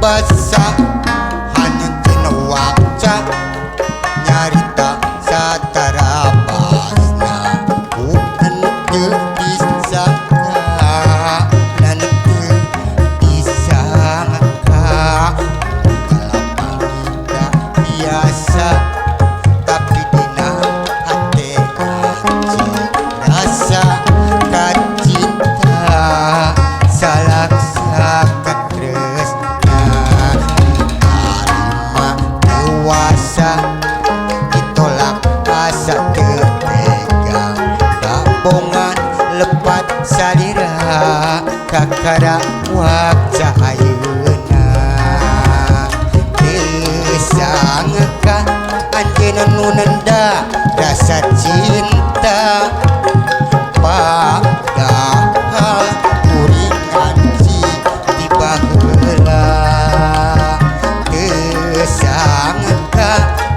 Basa hanyeun waca nyarita satara pasna henteu disangka henteu disangka kalapangita biasa tapi dina hate rasa kacinta salaksa katresna tarima dewasa ditolak asa teu tega kabongan lepat salira kakara wakca ayeuna teu sangka anjeunna nu nenda rasa cinta padahal kuring anji ti baheula teu sangka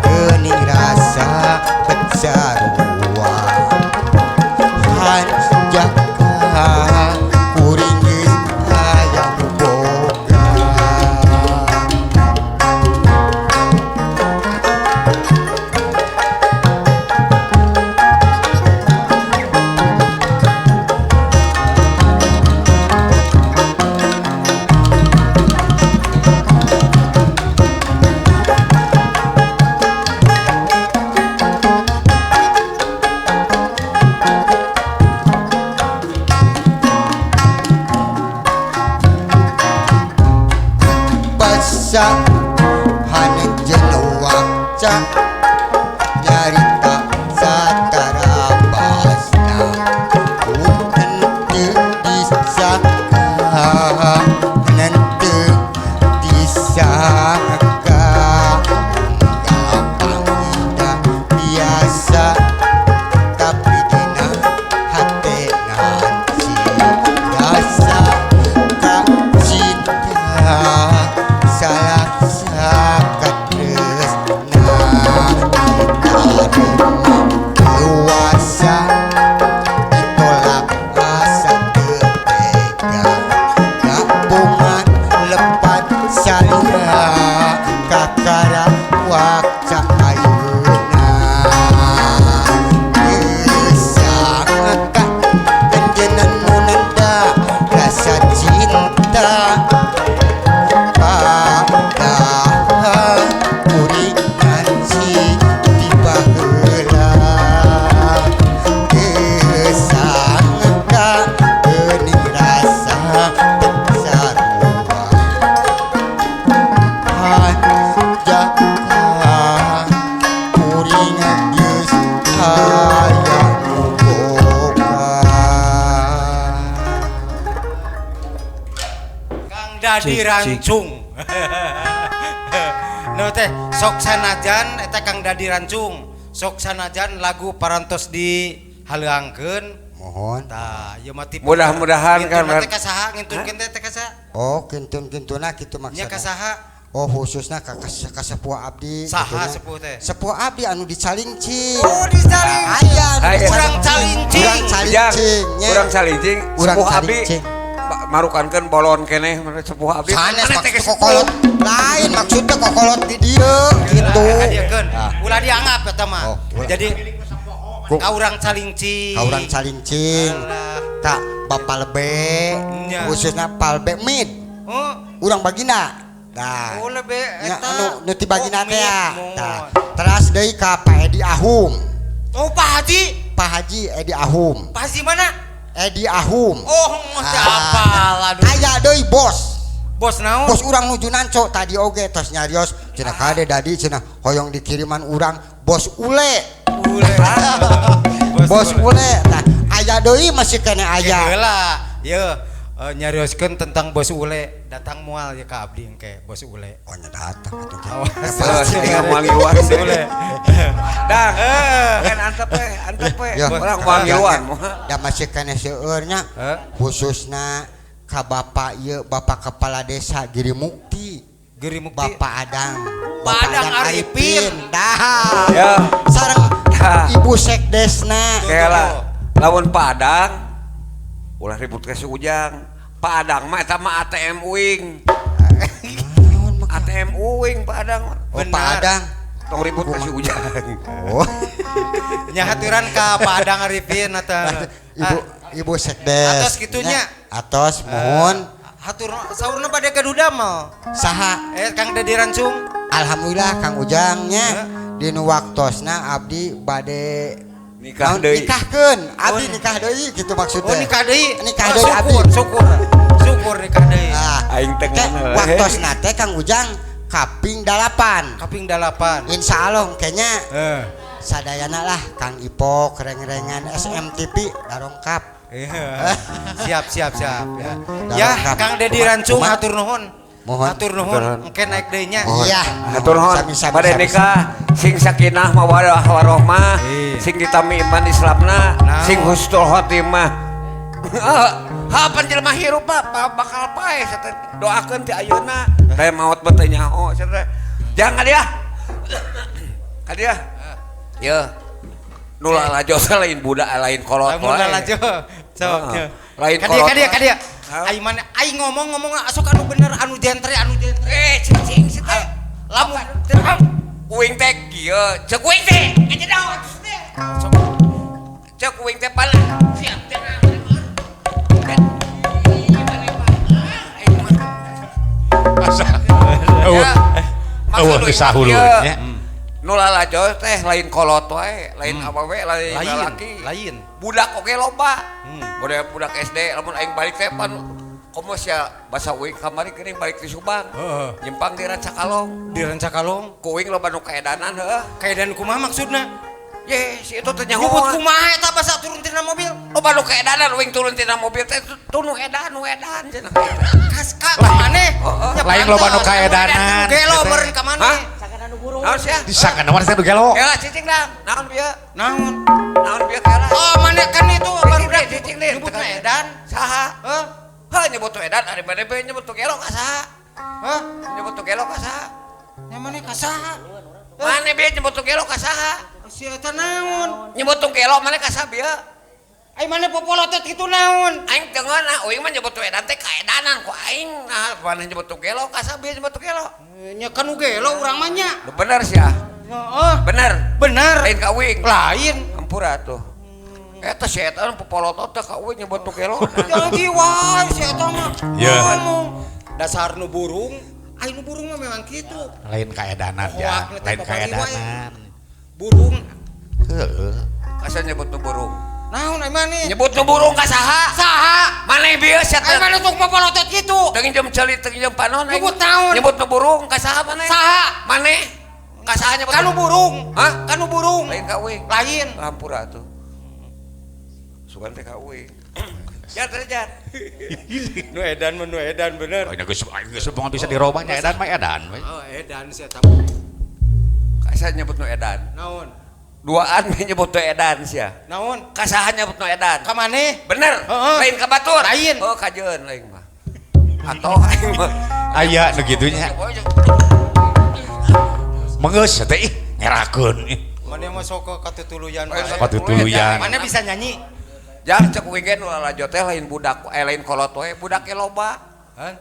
geuning rasa pecarua hanjaka kuring geus aya nu boga. Basa hanjeun waca nyarita satara pasna henteu disangka henteu disangka kalapangita biasa tapi dina hate nanti rasa kacinta salaksa katresna ditarima dewasa ditolak asa teu tega gabungan lepat salira kakara wakca ayeuna teu sangka anjeunna nu nenda rasa cinta padahal kuring anji ti baheula teu sangka geuning rasa teu sarua hanjaka kuring geus aya nu boga. Kang Dadi Cik, cik. Rancung. Nu teh sok sanajan eta Kang Dadi Rancung. Sok sanajan lagu parantos dihaleuangkeun. Mohon. Tah, ieu mah tipe. Mudah-mudahan kan, Ngintuna teh ka saha? Ngintunkeun teh ka saha? Oh, kintun-kintuna kitu Nya ka maksudna. saha? Oh, khususna ka ka sepuh abdi Saha gitunya. Sepuh teh? Sepuh abdi anu di Calincing. Oh, di Calincing. Aya anu di Aya. Urang Calincing. Urang Calincing nya. Urang Calincing, Urang sepuh abdi Calincing. Marukankeun bolon keneh sepuh abdi. Sanes Mana teh maksud kokolot lain maksudnya kokolot di dieu gitu. Kadiekeun. Ah. Ulah dianggap eta mah. Oh, ulah. Jadi ka urang Calincing. Ka urang Calincing. Alah. Ka Bapak Lebe, Nya. Khususnya Palbe Mid. Oh, Urang Bagina. Nah. Oh, lebe Nya, eta. anu nu ti Bagina Oh, teh ya. Mid, Tah, mohon. teras deui ka Pak Edi Ahum. Oh, Pak Haji. Pak Haji Edi Ahum. Pak Haji mana? Edi Ahum. Oh, teu apal aduh. Aya deui bos. Bos naon? Bos urang nuju nanco tadi oge tos nyarios cenah kade dadi cenah hoyong dikiriman urang bos ule. Ule. Bos ule. Tah aya deui masih kene aya. Heula, ye nyarioskeun tentang bos ule, datang moal ya ka abdi engke bos ule. Oh nya datang atuh. Awas. Pasti moal ngiluan Bos ule. Dang. Kan antep we, antep we. Ya. Urang moal ngiluan. Da masih kene seueur nya. Heh. Khususna ka bapak ieu Bapak Kepala Desa Giri Mukti. Giri Mukti. Bapak Adang. Pak Adang Arifin. Dah. Ya. Sareng Dah. Ibu Sekdesna. Kela lamun Padang ulah ribut ke si Ujang. Padang mah eta mah ATM uing. SDM uing Pak Adang. Oh, Pak Adang. Tong ribut ka si Ujang. Oh. Nya haturan ka Pak Adang Arifin atau Ibu Sekdes. Atos kitunya. Atos mohon. Hatur saurna bade gaduh damel. Saha? Kang Dedi Rancung. Alhamdulillah Kang Ujangnya dinu waktosna abdi bade nikah deui. Nikahkeun. Abdi nikah deui kitu maksudnya. Oh nikah deui. Nikah deui abdi. Syukur. Syukur nikah deui. Aing teh waktosna teh Kang Ujang kaping 8. Kaping 8. Insyaallah kayaknya sadayana lah Kang Ipok reng-rengan SMTV darongkap. Siap siap siap ya. Ya Kang Dedi Rancung hatur nuhun. Hatur nuhun engke naik deui nya. Iya. Hatur nuhun. Bade nikah sing sakinah mawaddah warahmah, sing ditami iman Islamna, sing husnul khotimah. Ha pan jelema hirup bakal paeh doakeun ti ayeuna. Teh maot mah teu nyaho cenah. Jangan dia. Ka dia. Ye. Nu lalajo lain budak lain kolot wae. Lamun lalajo. Sok. Lain kolot. Ka dia. Ai mana ai ngomong-ngomong asok anu bener anu jentre anu jentre. Cicing si teh. Lamun uing teh kieu, ceuk uing teh. Ngajedog teh. Ceuk uing teh pala. Siap teh. Eueuh disahulun nya. Nu lalajo teh lain kolot wae, lain awewe, lain lalaki. Lain. Budak oge loba. Budak SD lamun aing balik teh pan komo sia basa uing kamari geuning balik ti Subang. Nyimpang di Rancakalong. Di Rancakalong ku uing loba nu kaedanan heuh. Kaedan kumaha maksudna? Ye, si itu teh nyaho. Nyebut kumaha eta basa turun tina mobil? Loba nu kaedanan uing turun tina mobil teh tuh nu edan, nu edan cenah. Kas ka maneh? Lain loba nu kaedanan. Gelo meureun ka maneh. Naon sia? Disangka naon sia nu gelo. Kela cicing dang. Naon bieu? Naon? Naon bieu kela? Oh, maneh kan itu barudak cicing deh. Nyebutna edan. Saha? Heuh. Heuh nyebut tu edan ari maneh bae nyebut tu gelo ka saha? Heuh, nyebut tu gelo ka saha? Nya maneh ka saha? Maneh bieu nyebut tu gelo ka saha? Si eta naon? Nyebut tu gelo maneh ka saha bieu? Ai maneh popolotot kitu naon? Aing teu ngeunah, uing mah nyebut tu edan teh kaedanan ku aing. Nah, maneh nyebut tu gelo ka saha bieu nyebut tu gelo? Nya kan nu gelo urang mah nya. Bener sia. Heeh. Bener. Bener. Lain ka uing. Lain. Ampura tuh. Eta si eta popolotot teh ka uing nyebut tu gelo. Jangan jiwa si eta mah. Ye. Dasar nu burung, ai nu burung mah memang kitu. Lain kaedanan ya, lain kaedanan. Burung. Heeh. Asa nyebut nu burung. Naon ai maneh? Nyebut nu burung ka saha? Saha? Maneh bieu sia teh. Ai maneh tuk popolotot kitu. Teu nginjem ceuli, teu nginjem panon. Nyebut naon? Nyebut nu burung ka saha maneh? Saha? Maneh? Ka saha nyebut? Ka nu burung. Hah? Ka nu burung. Lain ka uing. Lain. Hampura tuh. Sugan teh ka uing. Jar teh jar. Nu edan mah nu edan bener. Oh, geus geus moal bisa dirobah nya edan mah edan we. Oh, edan sia eta. Ka saha nyebut nu edan? Naon? Duaan nyebut nu edan sia. Naon? Ka saha nyebut nu edan? Ka maneh? Bener. Lain ka batur. Lain. Oh, kajeun lain mah. Atau aing mah aya nu kitu nya. Mengeus teh ih ngerakeun. Maneh mah sok katutuluyan wae. Katutuluyan. Maneh bisa nyanyi? Jang cek uing ge nu lalajo teh lain budak lain kolot wae, budak ge loba.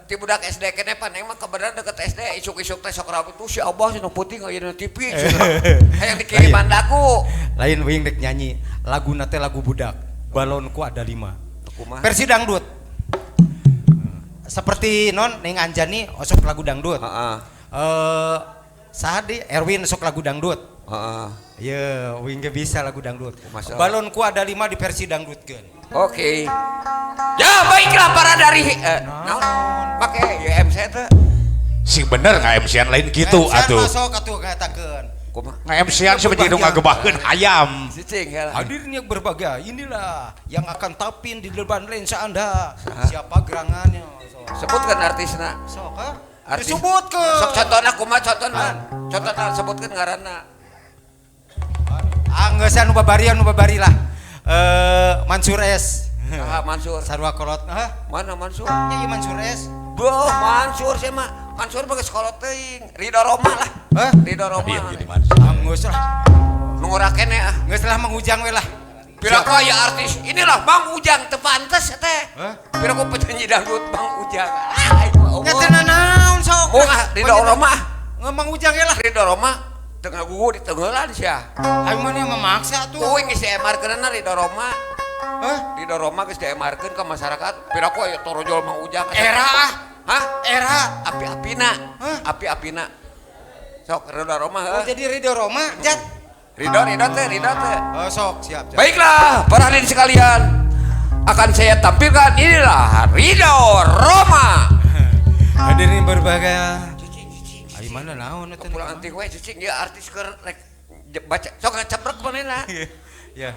Ti budak SD keneh pan aing mah kebenaran deket SD isuk-isuk teh sok rame tuh si Abah cenah peuting aya dina TV cenah. Hayang dikiriman daku. Lain uing rek nyanyi, laguna teh lagu budak. Balonku ada 5. Kumaha? Versi dangdut. Seperti non Ning Anjani osok lagu dangdut. Heeh. Saha di Erwin sok lagu dangdut. Heeh. Ye, uing ge bisa lagu dangdut. Balonku ada 5 di versi dangdutkeun. Oke. Ya baiklah para dari naon? Make ya MC teh. Sing bener nga-MC-an lain kitu atuh. Masuk atuh ngatakeun. Kumaha? Nga-MC-an seperti nu ngagebahkeun ayam. Cicing heula. Hadirnya berbagai inilah yang akan tapin di depan lensa Anda. Siapa gerangannya? Sebutkan artisna. Sok ah. Artis. Disebutkeun. Sok contohna kumaha contohna? Contohna sebutkeun ngaranna. Ah geus anu babari lah. Mansur S. Saha Mansur? Sarua kolot. Hah? Mana Mansur? Nya ieu Mansur S. Duh, Mansur sih mah. Mansur mah geus kolot teuing. Ridho Roma lah. Hah? Ridho Roma. Iya jadi Mansur. Ah geus lah. Nu ngora keneh ah. Geus lah Mang Ujang we lah. Piraku aya artis. Inilah Mang Ujang teu pantes teh. Hah? Piraku penyanyi dangdut Mang Ujang. Ah, aing mah Nya teu nanaon sok. Moal Ridho Roma. Mang Ujang ge lah. Ridho Roma teu ngagugu diteungeulan sia. Aing mah memaksa tuh. Uing geus diemarkeunna Ridho Roma. Hah? Ridho Roma geus diemarkeun ka masyarakat. Piraku aya torojol Mang Ujang. Era ah. Hah? Era api-apina. Api-apina. Sok Ridho Roma heuh. Oh, jadi Ridho Roma, Jat. Ridho teh, Ridho teh. Oh, sok siap, siap. Baiklah, para hadirin sekalian, akan saya tampilkan inilah Ridho Roma. Hadirin berbahagia. Ayo mana naon eta? Pulang anting we cicing ieu artis keur rek baca sok ngecebrek manehna. Ya.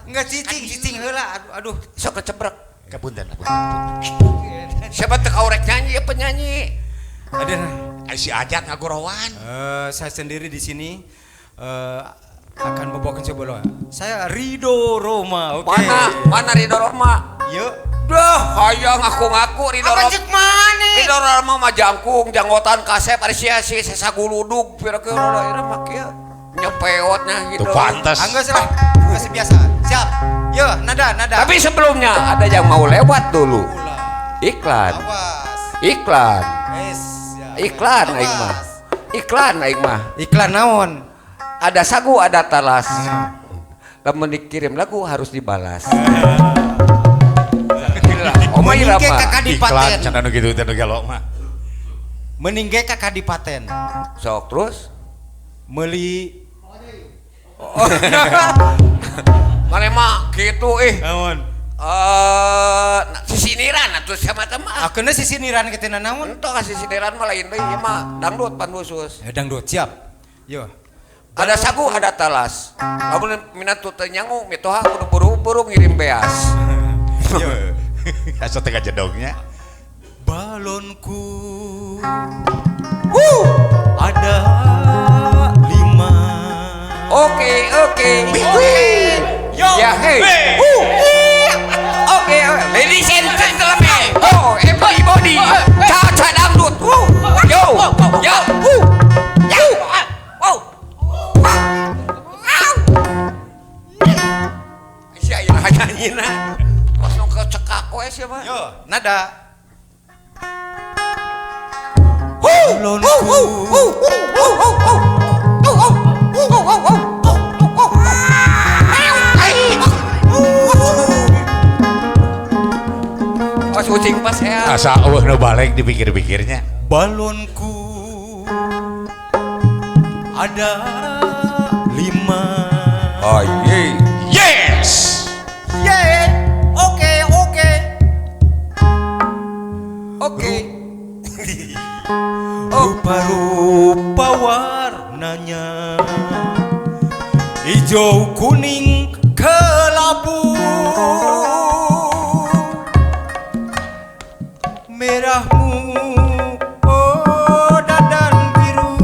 Enggak cicing, cicing heula. Aduh, aduh. Sok ngecebrek. Kapunten. Siapa teu kaurek nyanyi ya penyanyi. Ada si Ajat ngagorowan. Saya sendiri di sini akan membawakan sebuah lagu. Saya Ridho Roma. Oke. Mana? Mana Ridho Roma? Yuk. Duh, hayang ngaku-ngaku Ridho Roma. Apa cek mana? Ridho Roma mah jangkung, janggotan kasep, ari sia si sesaguludug pira-pira ira mah kieu. Nyepeotnya gitu. Tuh pantas. Anggeus lah. Masih biasa. Siap. Yo, nada, nada. Tapi sebelumnya ada yang mau lewat dulu. Iklan. Awas. Iklan. Iklan aing mah. Iklan aing mah. Iklan naon? Ada sagu, ada talas. Lamun dikirim lagu harus dibalas. Oma Irama. Iklan cenah nu kitu teh nu gelo mah. Mending ge ka kadipaten. Sok terus meuli. Mane mah kitu ih. Naon? Sisiniran atuh sama teh mah. Akeuna sisiniran kitu naon? Entah ka sisiniran mah lain deui ieu mah dangdut pan khusus. Ya dangdut siap. Yo. Ada sagu, ada talas. Lamun minat teu nyangu mitoha kudu buru-buru ngirim beas. Yo. Asa teh kajedognya. Balonku ada 5. Oke, oke. Yo. Ya, hey. Oke, ladies and gentlemen. Oh, everybody. Caca dangdut. Yo. Yo. Yo. Wow. Si aya nyanyina. Langsung ke cekak we sia mah. Yo, nada. Balonku. Pas kucing pas ya. Asa eueuh nu balik dipikir-pikirnya. Balonku ada 5. Oh ye. Yes. Yeah. Oke, oke. Oke. Rupa-rupa warnanya, hijau, kuning, kelabu, merah muda dan biru.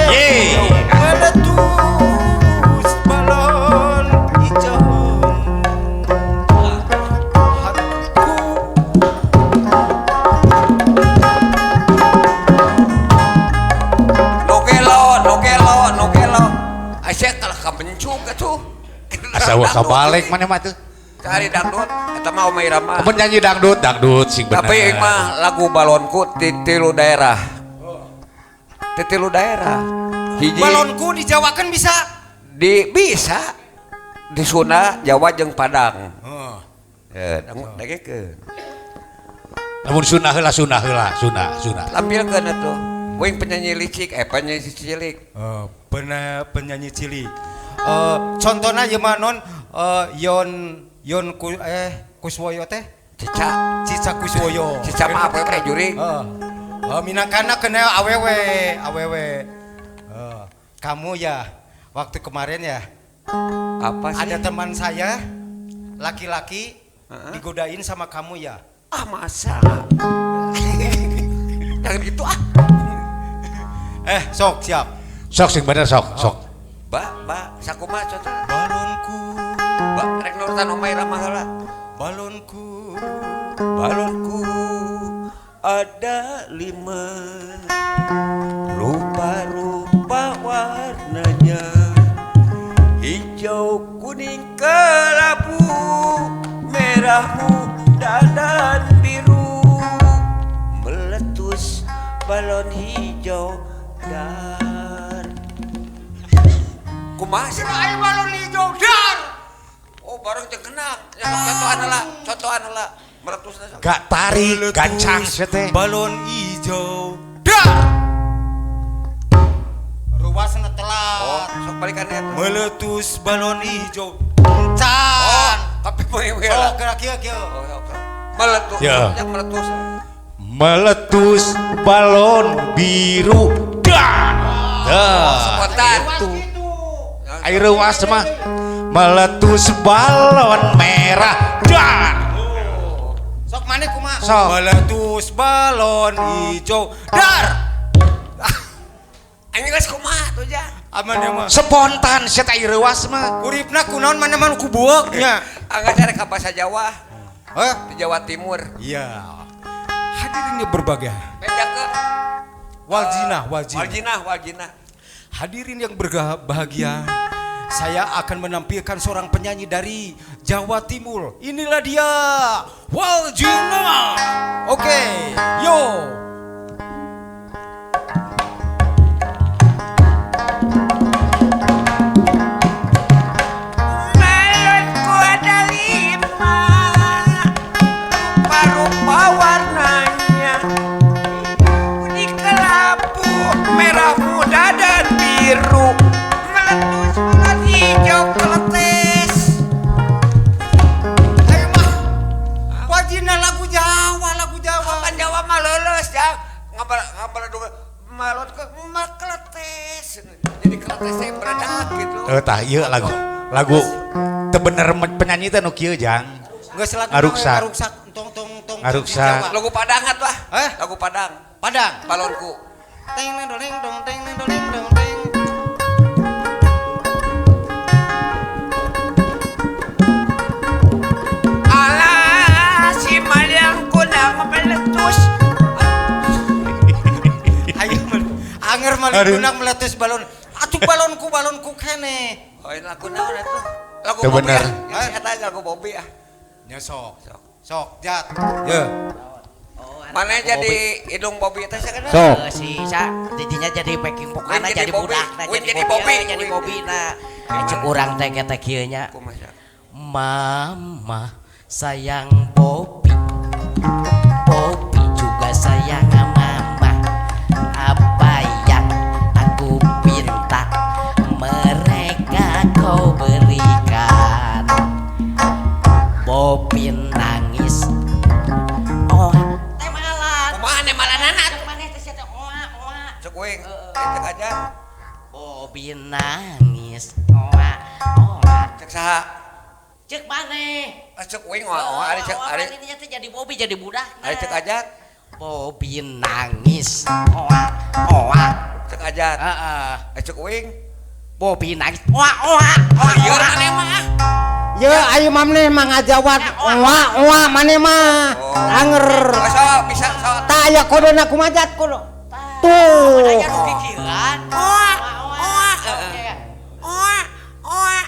Hey, meletus balon hijau. Hatiku nogelo, nogelo. Aisyah kalah kabencug atuh. Asa wah kabalik mana mah tuh. Cari dangdut, eta mah Oma Irama. Amun nyanyi dangdut, dangdut sing bener. Tapi ieu mah lagu balonku ti tilu daerah. Ti tilu daerah. Hiji balonku dijawakeun bisa? Di bisa. Di Sunda, Jawa jeung Padang. Heeh. Eh, dengekeun. Lamun Sunda heula, Sunda heula, Sunda, Sunda. Tampilkeun atuh. Wing penyanyi licik, penyanyi cilik. Oh, penyanyi cilik. Contohna ieu mah non Yon Kuswoyo teh? Cica. Cica Kuswoyo. Cica mah awewe juring. Heeh. Minangkana kena awewe, awewe. Kamu ya waktu kemarin ya. Apa sih? Ada teman saya laki-laki digodain sama kamu ya. Ah masa. Jangan gitu ah. Sok siap. Sok sing bener sok, sok. Ba, ba, sakumaha contohna? Balonku. Ba, rek nurutan Oma Irama heula. Balonku, balonku ada 5. Rupa-rupa warnanya, hijau, kuning, kelabu, merah muda dan biru. Meletus balon hijau dar. Kumaha sih aya balon hijau dar. Oh bareng teh kena. Ya contohan heula, contohan heula. Meletusna sok. Gak tarik, gancang sia teh. Balon hijau dar. Ruasna telat. Oh, sok balikan eta. Meletus balon hijau. Encan. Oh, tapi poe we lah. Sok kieu kieu. Meletus, ya. Meletus. Meletus balon biru. Dah. Oh, spontan. Air ruas mah. Meletus balon merah. Dah. Sok maneh kumaha? Sok. Meletus balon hijau. Dar. Anjing geus kumaha tuh ja. Aman ya mah. Spontan sia teh air ruas mah. Uripna kunaon mana mah ku bueuk nya. Angga cari ka bahasa Jawa. Hah? Di Jawa Timur. Iya. Hadirin yang berbahagia. Beda ke Waljinah, waljinah. Waljinah, waljinah. Hadirin yang berbahagia, saya akan menampilkan seorang penyanyi dari Jawa Timur. Inilah dia, Waljinah. Oke, yo. Melonku ada 5, rupa-rupa warnanya. Kuning kelabu, merah muda dan biru. Meletus balon hijau keletes. Ayo mah, Waljinah lagu Jawa, lagu Jawa. Kan Jawa mah leuleus ya. Ngabal malon ke keletes. Jadi keletes teh beredak gitu. Tah ieu lagu lagu teu bener penyanyi teh nu kieu jang. Geus lagu ngaruksak. Ngaruksak tong tong tong. Ngaruksak. Lagu Padang atuh ah. Hah? Lagu Padang. Padang. Balonku. Teng dong ding dong teng dong ding dong teng. Alah si maling kunang meletus. Ayo anger maling kunang meletus balon. Atuh balonku balonku kene. Oh ini lagu naon atuh? Lagu Teu Bobby bener. ah. Yang eta lagu Bobby ah. Nya sok. Sok jat. Ye. Mana jadi hidung Bobby teh sakana? Sok. Si sa didinya jadi backing vokalna Win jadi jadi Bobby. budakna Win jadi Bobby. Jadi Bobby na. Cek urang teh teh kieu nya. Kumaha? Mama sayang Bobby. Bobby juga sayang mama. Apa yang aku minta mereka kau berikan. Bobby nangis. Oh, teh malan. Kumaha nemalanana atuh? Maneh teh sia teh oa oa. Cek uing, cek aja. Bobby nangis. Oa oa. Cek saha? Cek maneh. Cek uing oa oa ari cek ari. Maneh teh jadi Bobby jadi budak. Ari cek aja. Bobby nangis. Oa oa. Cek aja. Heeh. Cek uing. Bobby nangis. Oa oa. Oa Ieu maneh mah. Ye ayo maneh mah ngajawat oa oa maneh mah. Anger. Bisa bisa sok. Tah aya kodona kumajat kodo. Tuh. Aya nu kikieuan. Oa oa. Oa oa.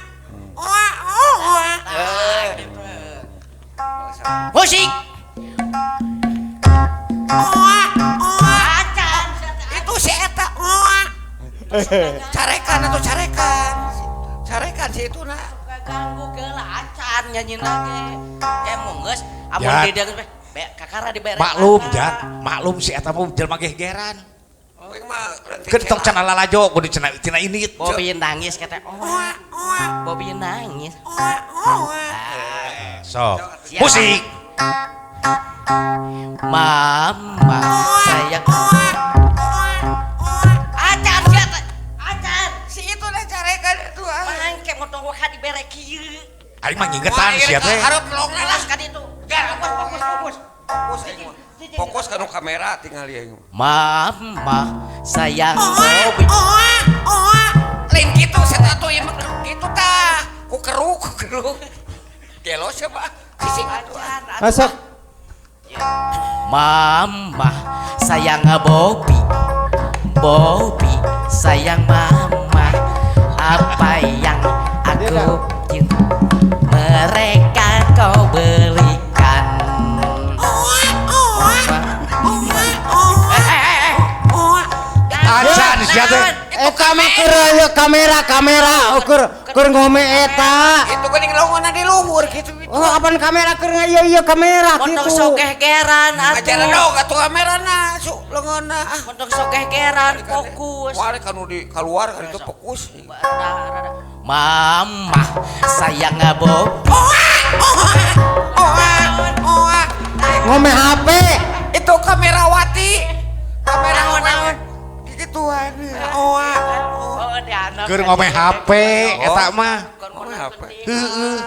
Oa oa. Musik. Oa oa. Acan. Itu si eta oa. Carekan atau carekan. Carekan si itu nah. Ganggu geula acan nyanyina ge. Emong geus amun Jat. di dieu geus be kakara dibere. Maklum jat, maklum si eta mah jelema gegeran. Uing mah Keur tong cenah lalajo kudu cenah tina ini. Bobby nangis kata oa oa Bobby nangis. oa oa. Sok. Siap. Musik. Mama sayang acan sia teh. Acan. Si itu dah carekan itu ah. Mangke motong ka dibere kieu. Aing mah ngingetan sia teh. Hareup melongna lah. Alas ka ditu. Fokus fokus fokus. Fokus aing mah. Fokus kana kamera tinggal ieu. Mama sayang Bobby. Oa oa. Lain kitu saya atuh ieu mah kitu tah. Ku keruk ku keruk. Gelo sia mah. Sising atuh. Masuk. Mama sayang Bobby. Bobby sayang mama. Apa yang aku cinta mereka kau belikan. Oa oa. Oa oa. sia teh. Eta mah keur kamera kamera keur keur ngome eta. Itu geuning longona di luhur kitu. Oh, apaan kamera keur ieu ieu kamera kitu. Montong sok gegeran atuh. Ngajaredog atuh kamerana su leungeunna. Montong sok gegeran fokus. Wah, kanu di keluar kan itu fokus. Mama sayang Bob. Ngome HP. Itu kamerawati. Kamera naon? Gituan. Oa. Keur ngome HP eta mah. Ngome HP. Heeh.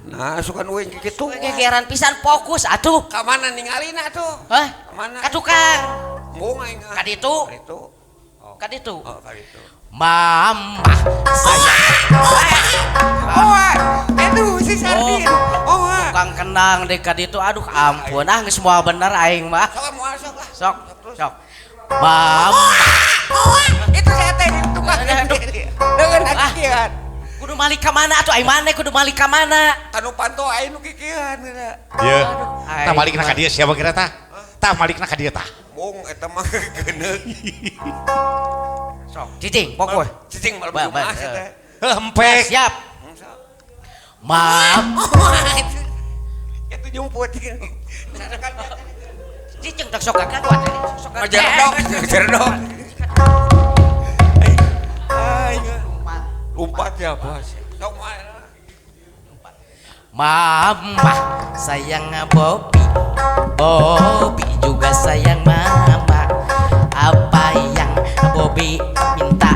Nah, sukan uing kitu. Gegeran pisan fokus atuh. Ka mana ningalina atuh? Hah? Ka mana? Ka tukang. Embung aing. Ka ditu. Ka ditu. Ka ditu. Oh, ka ditu. Mama sayang. Oa. Aduh si Sardin. Oa. Tukang kendang deh ka ditu. Aduh ampun ah geus moal bener aing mah. Sok moal sok lah. Sok sok. Mama. Oa. Itu saya teh tukang. Dengan kikian. Kudu malik ka mana atuh aing maneh kudu malik ka mana? Kanu panto aing nu kikian. Ieu. Tah malikna ka dieu siapa kira tah? Tah malikna ka dieu tah. Bung eta mah geuneuk. Sok cicing pokok. Cicing malam Jumat teh. Heuh empek. Siap. Maaf. Itu nyumput. Cicing tak sok ka kuat. Sok ngajaredog, ngajaredog. Aing. Lompat ya, Bos. Sok Mama sayang Bobby, Bobby juga sayang Mama. Apa yang Bobby minta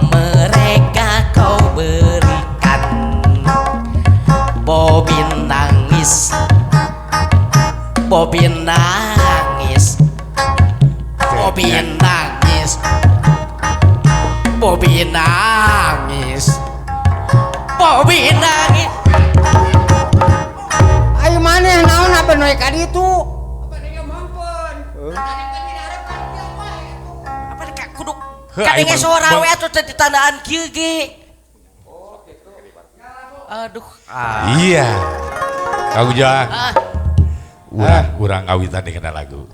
mereka kau berikan. Bobby nangis, Bobby nangis, Bobby nangis, Bobby nangis, Bobby nangis. Ayo maneh naon apa noe ka ditu? Apa nih mampeun? Apa ka kudu kadenge sora we atuh teh ditandaan kieu ge. Oh gitu. Aduh. Iya. Kang Ujang. Urang ngawitan deui kana lagu.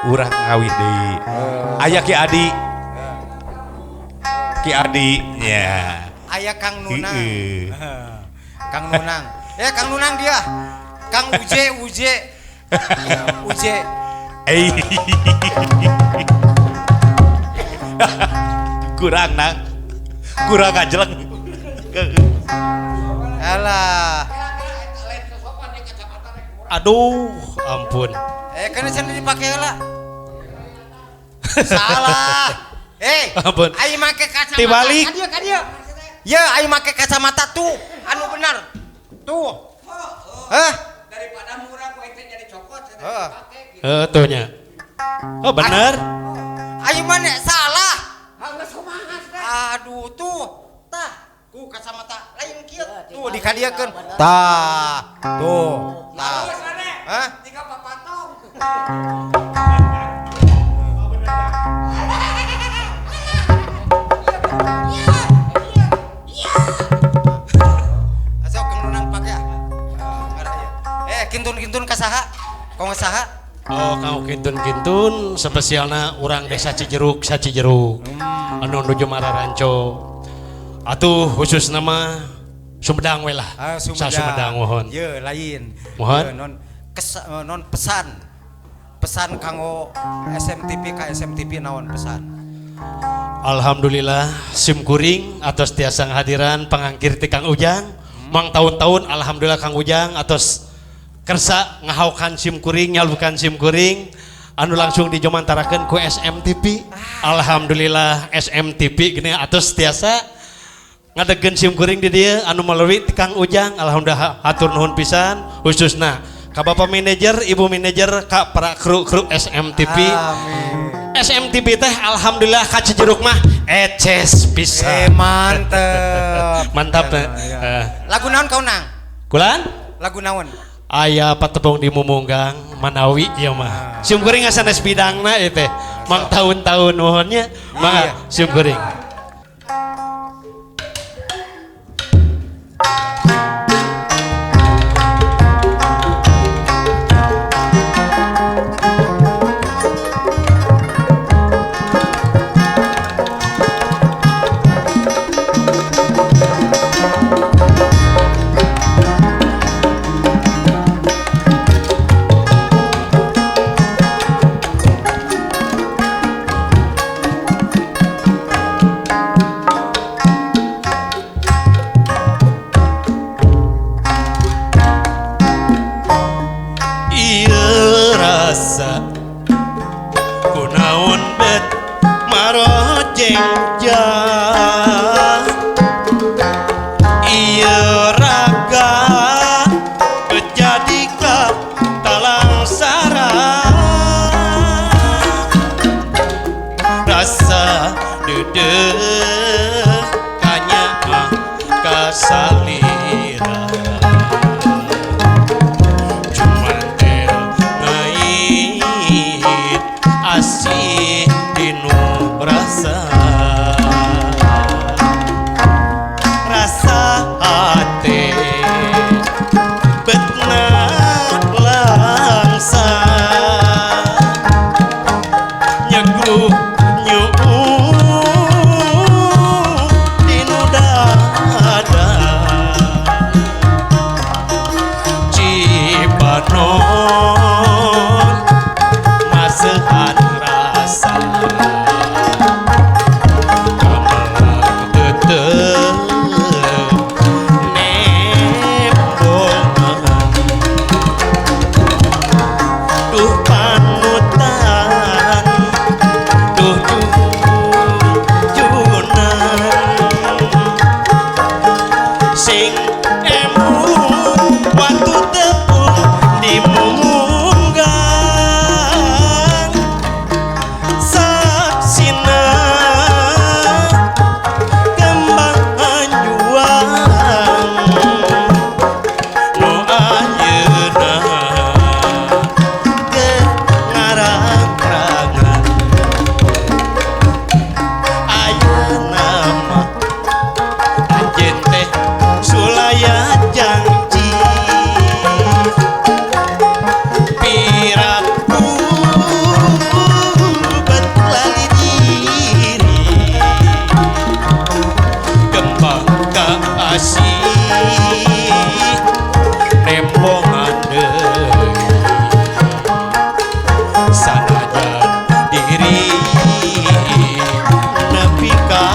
Urang ngawit deui. Aya Ki Adi. Ki Adi nya. Aya Kang Nunang. Kang Nunang. Ya Kang Nunang dia. Kang Uje Uje. Uje. Eh. Kurang nang. Kurang ajeleng. Alah. Aduh, ampun. Eh, kana cenah dipake heula. Salah. Eh, ampun. Aing make kacamata. Dibalik. Ka dieu, ka dieu. Ya, aing make kacamata tuh, anu benar. Tuh. Hah? Daripada murah ku ente jadi cokot. Heeh. Heuh tuh nya. Oh, bener. Aing mana salah. Aduh tuh. Tah, ku kacamata lain kieu. Tuh dikadieukeun. Tah, tuh. Tah. Hah? Tiga papatong. Asal Kang Nunang pake ah. Eh, kintun-kintun ka saha? Kong saha? Oh, kau kintun-kintun spesialna urang desa Cijeruk, Sacijeruk. Anu nuju Mararanco. Atuh khusus nama Sumedang we lah. Ah, Sumedang. Sumedang mohon. Ye, lain. Mohon. Ye, non non pesan. Pesan kanggo SMTV ka SMTV naon pesan? Alhamdulillah sim kuring atos tiasa ngahadiran pangangkir ti Kang Ujang. Mang tahun-tahun alhamdulillah Kang Ujang atos kersa ngahaukan sim kuring, nyalukan sim kuring anu langsung dijomantarakeun ku SMTV. Alhamdulillah SMTV gini atos tiasa ngadegeun sim kuring di dieu anu melalui ti Kang Ujang. Alhamdulillah hatur nuhun pisan khususna ka Bapak manajer, Ibu manajer, ka para kru-kru SMTV. Amin. SMTV teh alhamdulillah ka Cijeruk mah eces pisan. Mantep. Mantap teh. Ya, ya. Lagu naon kau nang? Kulan? Lagu naon? Aya patepung di Mumunggang Manawi ieu mah. Sim kuring sanes bidangna ieu teh. Mang tahun-tahun nuhunnya mangga sim kuring. bet marojeng jah ieu raga bet jadi ka talangsara rasa deudeuh kanyaah kasalira cumantel ngait asih dinu rasa rasa hate betna langsa nyegruh nyuuh dinu dada Cipanon masehan rasa kamelang tetep nembongan duh panutan duh jujunan sing emut waktu tepung di mumunggang saksina kembang anjuang nu ayeuna keur ngarang-rangan ayeuna mah anjeun teh sulaya janji piraku bet lali diri kembang kaasih nembongan deui sanajan diri nepi ka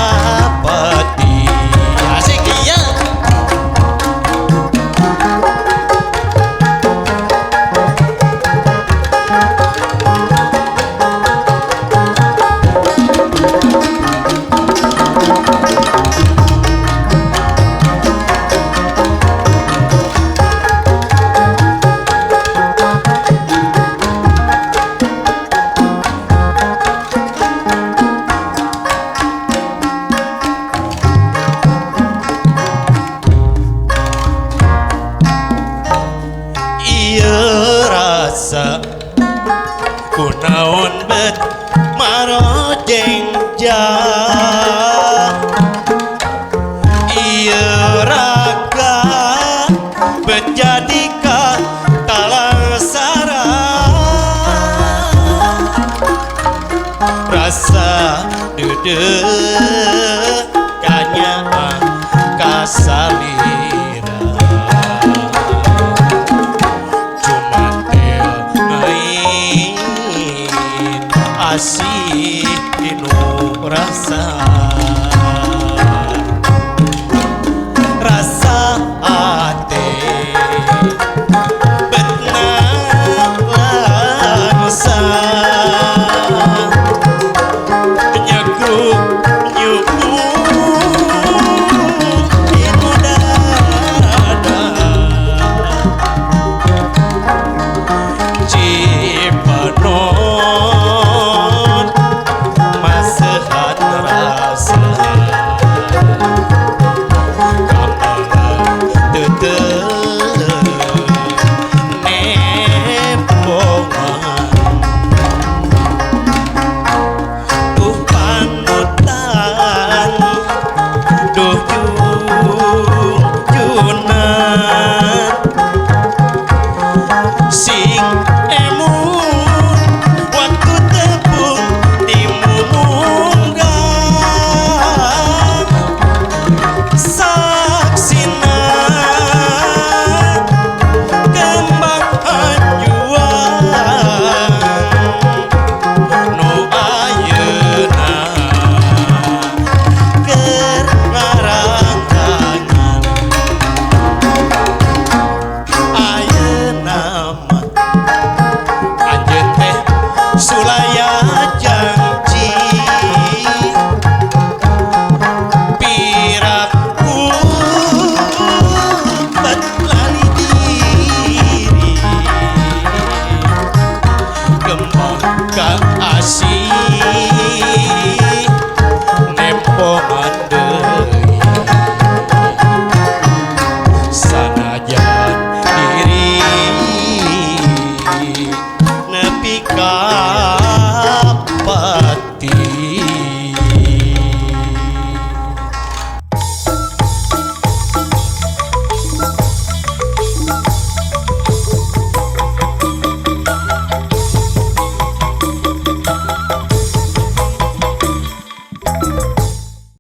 pati asik iya. Ieu rasa kunaon bet marojeng jah ieu raga bet jadi ka talangsara rasa deudeuh kanyaah kasalira cumantel ngait asih dinu rasa.